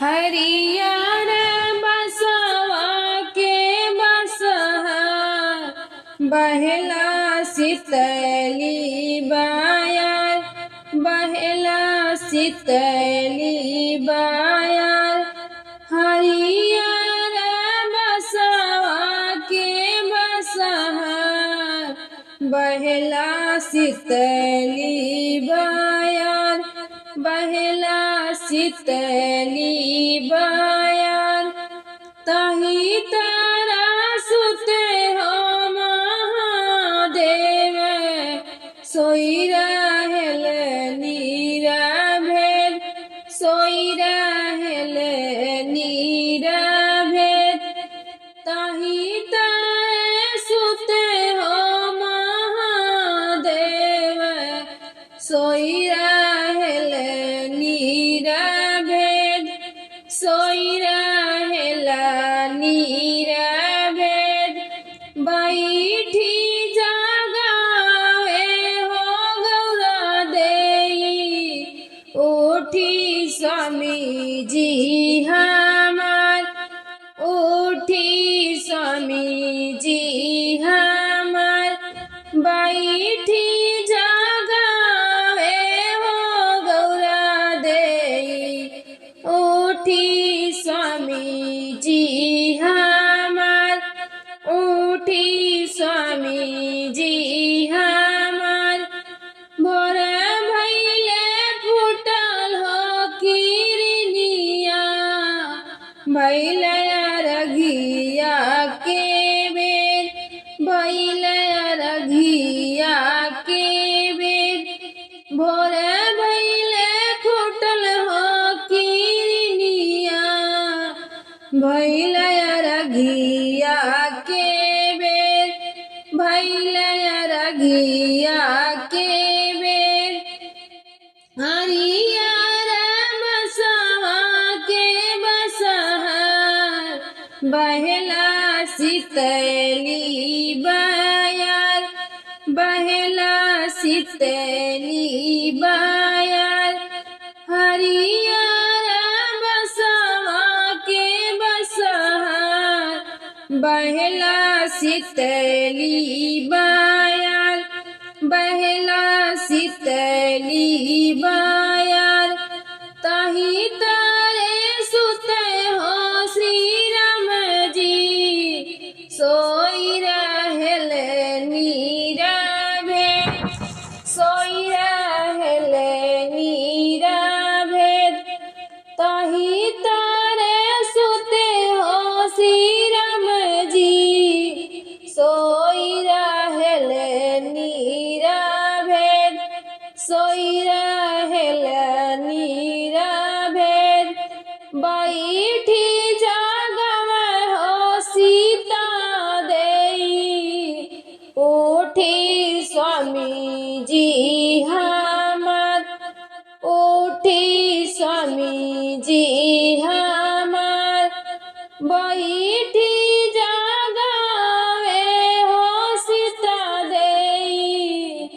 हरियर बसवा के बसहा बहला शीतली बायर, बहला शीतली बायर। हरियर बसवा के बसहा बहला शीतली बायर, बहला शीतली बायर। ताही तारा सुते हो महादेव, सोई रहल नीरा भेद, सोई रहल नीरा भेद। ताही तारे सुते हो महादेव, सोई रहल नीरा भेद, सोई रहल नीरा भेद। बैठी जगावे हो गौरा देई, उठी स्वामी जी हमार, उठी स्वामी जी हमार। बैठी जगावे हो गौरा देई, उठी स्वामी जी हमार, उठी स्वामी जी हमार। भोर भैले फूटल हो किरनिया, भैले अरघिया के बेर, भैले अरघिया के बेर। भोर भैले फूटल हो किरनिया, भैले अरघिया के बेर, भैले अरघिया के बेर। हरियर बसहा के बसहा बहला शीतली बायर, बहला शीतली बायर। हरियर बसहा के बसहा बहला शीतली बायर, बहला शीतली बायर। ताही तारे सुते हो श्री राम जी, सोई रहल नीरा भेद, सोई रहल नीरा भेद। ताही तारे सुते हो श्री राम जी, सोई रहल नीरा भेद, सोई रहल नीरा भेद। बैठी जागव हो सीता देई, उठी स्वामी जी हमार, उठी स्वामी जी हमार। बैठी जागावे हो सीता देई,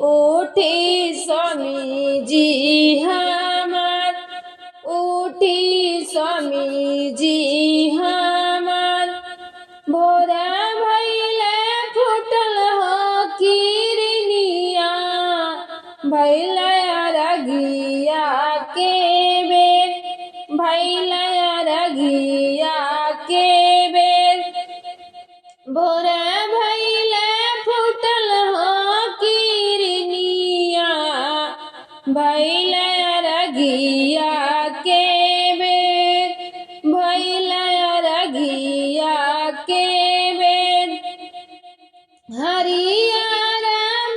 उठी स्वामी जी हमार, उठी स्वामी जी हमार। भोर भैले फूटल हो किरनिया, भैले अरघिया के बेर, भैले अरघिया के बेर। भोर भैले फूटल हो किरनिया, भैले अरघिया के बेर, भैले अरघिया के बेर। हरियर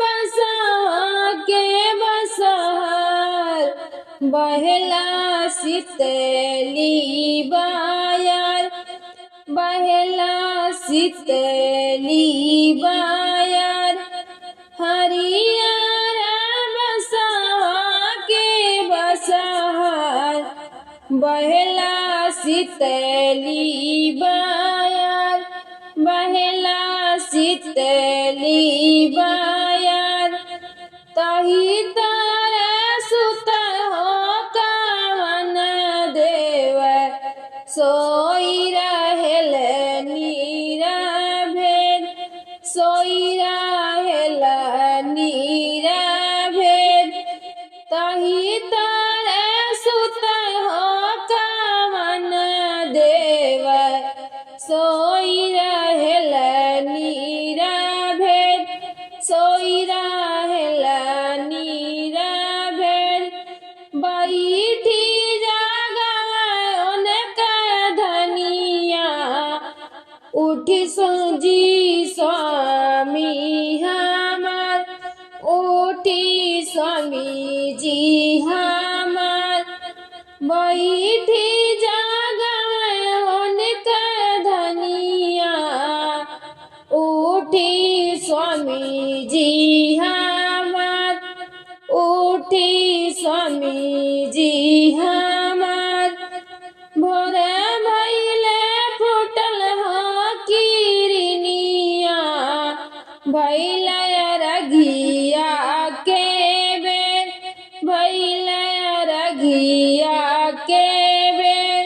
बसहा के बसहार बहला शीतली बायर, बहला शीतली बायर। हरियर बसहा के बसहार बहला शीतली बायर, बहला शीतली बायर। ताही तारा सुत हो कावन देव, सोई रहेल नीरा भेद, सोई रहेल नीरा भेद। तही तारे सुत हो कामन देव, सोई रहेल नीरा भेद, सोई रहेल नीरा भेद। बैठी धनिया, उठी जी स्वामी हमार, उठी स्वामी जी हमार। बैठी जागा धनिया, उठी स्वामी जी हमार, उठी स्वामी जी हमार। भोर भैले फूटल हो किरनिया, भैले रघिया के बेर, भैले रघिया के बेर।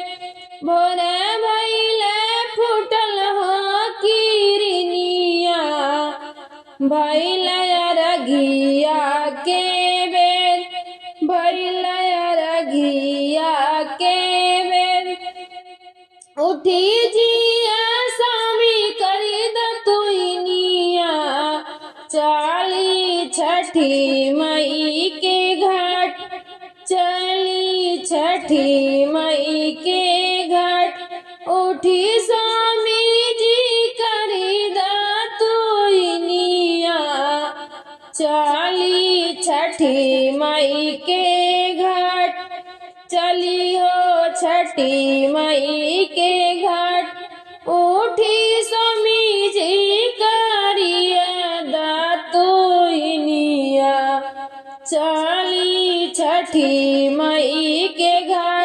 भोर भैले फूटल हो किरनिया, भैले रघिया के बेर, भैले रघिया के बेर। उठी जिया स्वामी करी दतुनिया, चाली छठी मई के घाट, चली छठी मई के घाट। उठी स्वामी जी करी दतुनिया, चली छठी मई के घाट, चली हो छठी मई के घाट। उठी स्वामी जी करिया दातुनिया, चली छठी मई के घाट।